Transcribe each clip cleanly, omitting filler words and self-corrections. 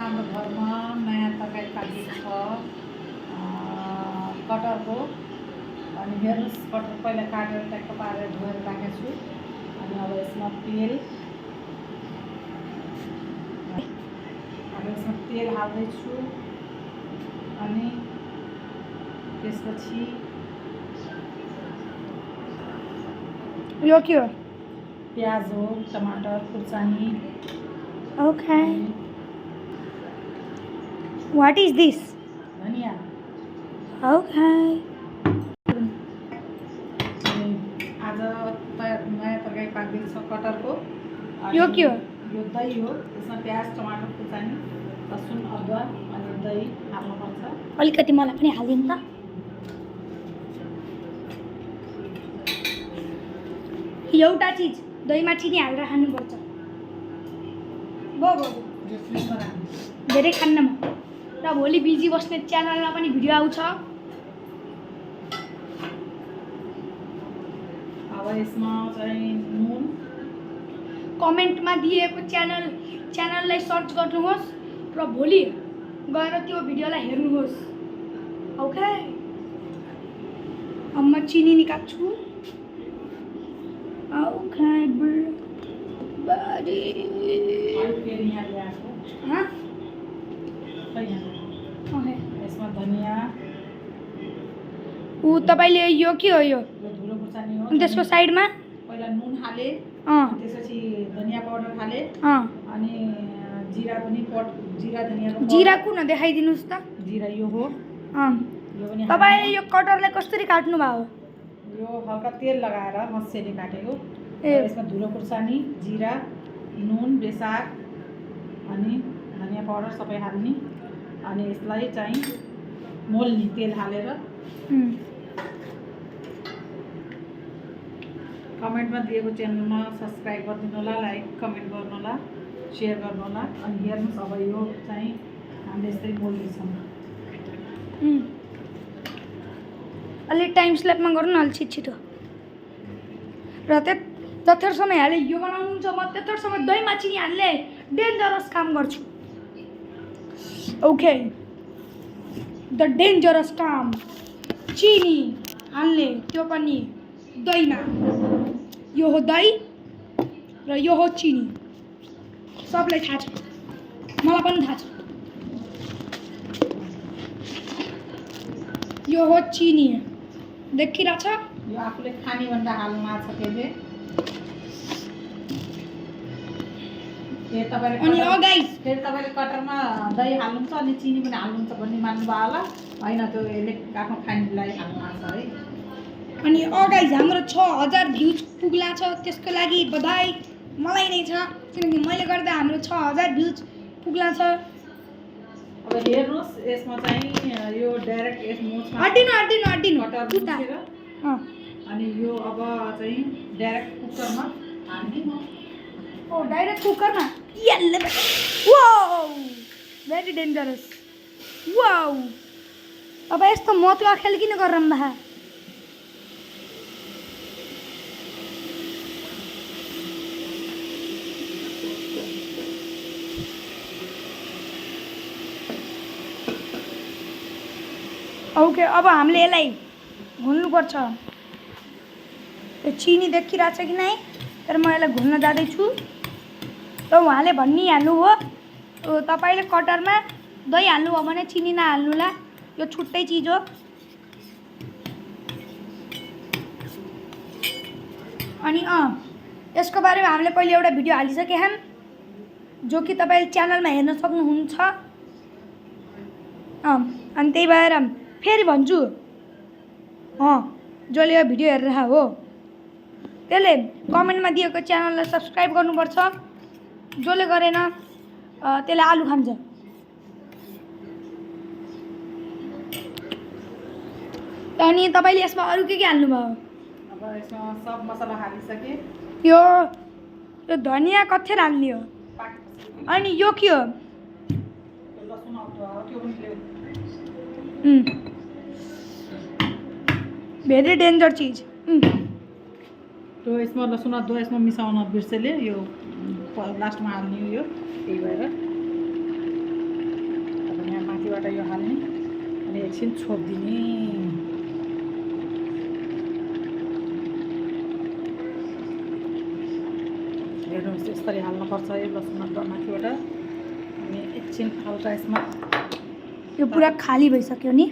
हाम्रो घरमा नयाँ तरकारी पाकेको छ कटहरको। अनि हेर्नुहोस्, कटहर पहिला काटेर ट्याक्क पारेर धोएर राखेको छु। अनि अब यसमा तेल हाल्दैछु। अनि त्यसपछि यो के हो? प्याज हो, टमाटर, खुर्सानी। Okay. What is this? धनिया। Okay. आज नयाँ तरकारी पाक्दैछ कटहरको। यो के हो? यो दही हो। त्यसमा प्याज, टमाटर, खुर्सानी, लसुन, अदुवा अनि दही हाल्नुपर्छ। अलिकति मलाई पनि हालिदिनु त। एउटा चीज दहीमा चिनी हालेर खानुपर्छ। धेरै खान्न म र भोलि बिजी बस्ने च्यानलमा पनि भिडियो आउँछ। अब यसमा चाहिँ नुन। कमेन्टमा दिएको च्यानललाई सर्च गर्नुहोस् र भोलि गएर त्यो भिडियोलाई हेर्नुहोस्। ओके। अब म चिनी निकाल्छु। ओके बडी यसमा धनिया। तपाईले यो के हो? यो धुलो खुर्सानी हो। त्यसको साइडमा पहिला नुन हाले, त्यसपछि धनिया पाउडर हाले, अनि जिरा पनि जिरा धनियाको जिरा कुन देखाइदिनुस् त। जिरा यो हो। यो पनि तपाईले यो कटहरलाई कसरी काट्नु भयो? यो हल्का तेल लगाएर मस्सेले काटेको। यसमा धुलो खुर्सानी, जिरा, नुन, बेसार अनि धनिया पाउडर सबै हाल्ने। अनि यसलाई चाहिँ मोल्ने तेल हालेर। कमेन्टमा दिएको च्यानलमा सब्सक्राइब गरिदिनु होला, लाइक कमेन्ट गर्नु होला, सेयर गर्नु होला। अनि हेर्नुहोस्, अब यो चाहिँ हामीले यस्तै मोल्दैछौँ। अलि टाइम स्ल्यापमा गर्नु न, अलि छिटो। र त्यत्रो समय हाले यो बनाउनुहुन्छ, म त्यत्रो समय दहीमा चिनी हाल्ने डेन्जरस काम गर्छु। ओके, द डेन्जरस काम चिनी हाल्ने, त्यो पनि दहीमा। यो हो दही र यो हो चिनी। सबलाई थाहा छ, मलाई पनि थाहा छ। यो हो चिनी, देखिरहेछ? यो आफूले खाने भन्दा हाल्नु आछ त्यसले। अनि गाइस, फेरि तपाईँले कटहरमा दही हाल्नुहुन्छ अनि चिनी पनि हाल्नुहुन्छ भन्ने मान्नुभयो होला। होइन, त्यो यसले आफ्नो खानेलाई हाल्नु आछ है। अनि गाइस, हाम्रो 6000 भ्युज पुग्ला छ, त्यसको लागि बधाई मलाई नै छ, किनकि मैले गर्दा हाम्रो 6000 भ्युज पुग्ला छ। अब हेर्नुहोस्, यसमा चाहिँ यो डाइरेक्ट यसमा हड्डिनु अनि यो अब चाहिँ डाइरेक्ट कुकरमा हाल्ने। डाइरेक्ट कुकरमा। Wow, very dangerous. वाउ, अब यस्तो मतुवा खेल किन गरौँ भा? ओके, अब हामीले यसलाई घुल्नुपर्छ। यो चिनी देखिरहेछ कि नै? तर म यसलाई घुल्न जाँदैछु। र उहाँले भनिहाल्नु हो, तपाईँले कटहरमा दही हाल्नु हो भने चिनी नहाल्नुला, यो छुट्टै चिज हो। अनि यसको बारेमा हामीले पहिले एउटा भिडियो हालिसकेका छौँ, जो कि तपाईँले च्यानलमा हेर्न सक्नुहुन्छ। अनि त्यही भएर फेरि भन्छु, जसले यो भिडियो हेरेर हो त्यसले कमेन्टमा दिएको च्यानललाई सब्सक्राइब गर्नुपर्छ। जसले गरेन त्यसले आलु खान्छ। अनि तपाईँले यसमा अरू के हाल्नुभयो? अब यसमा सब मसला हालिसके। यो धनिया कथेर हाल्ने हो? अनि यो के हो? लसुन अदुवा हो, त्यो पनि भेरी डेन्जर चिज। त्यो यसमा लसुन अदुवा यसमा मिसाउन बिर्सेले, यो लास्टमा हाल्ने हो। यो त्यही भएर माथिबाट यो हाल्ने अनि एकछिन छोपिदिने। हेर्नुहोस् यसरी हाल्नुपर्छ यो लसुन अदुवा माथिबाट। अनि एकछिन हल्का यसमा यो पुरा खाली भइसक्यो नि। यो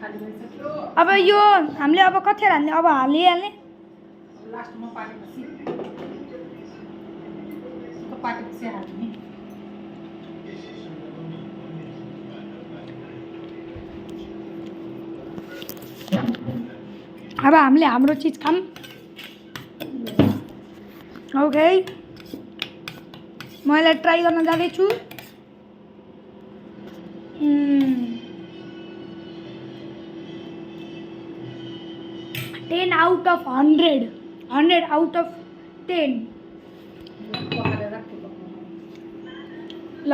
खाली भइसक्यो। अब यो हामीले अब कतिखेर हाल्ने? अब हालिहाल्ने लास्टमा पाकेपछि हाल्ने। अब हामीले हाम्रो चिज खाम। ओके, म यसलाई ट्राई गर्न जाँदैछु। 10 out of 100, 100 out of 10। ल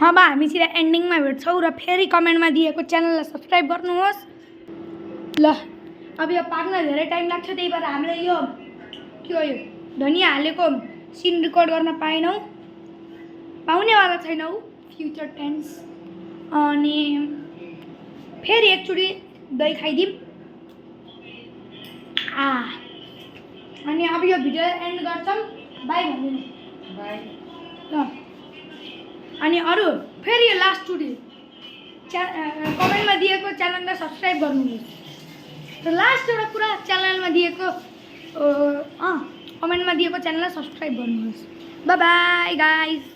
अब हामीसित एन्डिङमा भेट्छौँ र फेरि कमेन्टमा दिएको च्यानललाई सब्सक्राइब गर्नुहोस्। ल अब यो पाक्न धेरै टाइम लाग्छ, त्यही भएर हामीले यो के हो यो धनिया हालेको सिन रेकर्ड गर्न पाउनेवाला छैनौँ फ्युचर टेन्स। अनि फेरि एकचोटि दही खाइदिउँ। अनि अब यो भिडियो एन्ड गर्छौँ। बाई भनिदिनु। बाई। ल अनि अरू फेरि यो लास्टचोटि कमेन्टमा दिएको च्यानललाई सब्सक्राइब गर्नुहोस्। र लास्ट एउटा कुरा, च्यानलमा दिएको कमेन्टमा दिएको च्यानललाई सब्सक्राइब गर्नुहोस्। By by guys.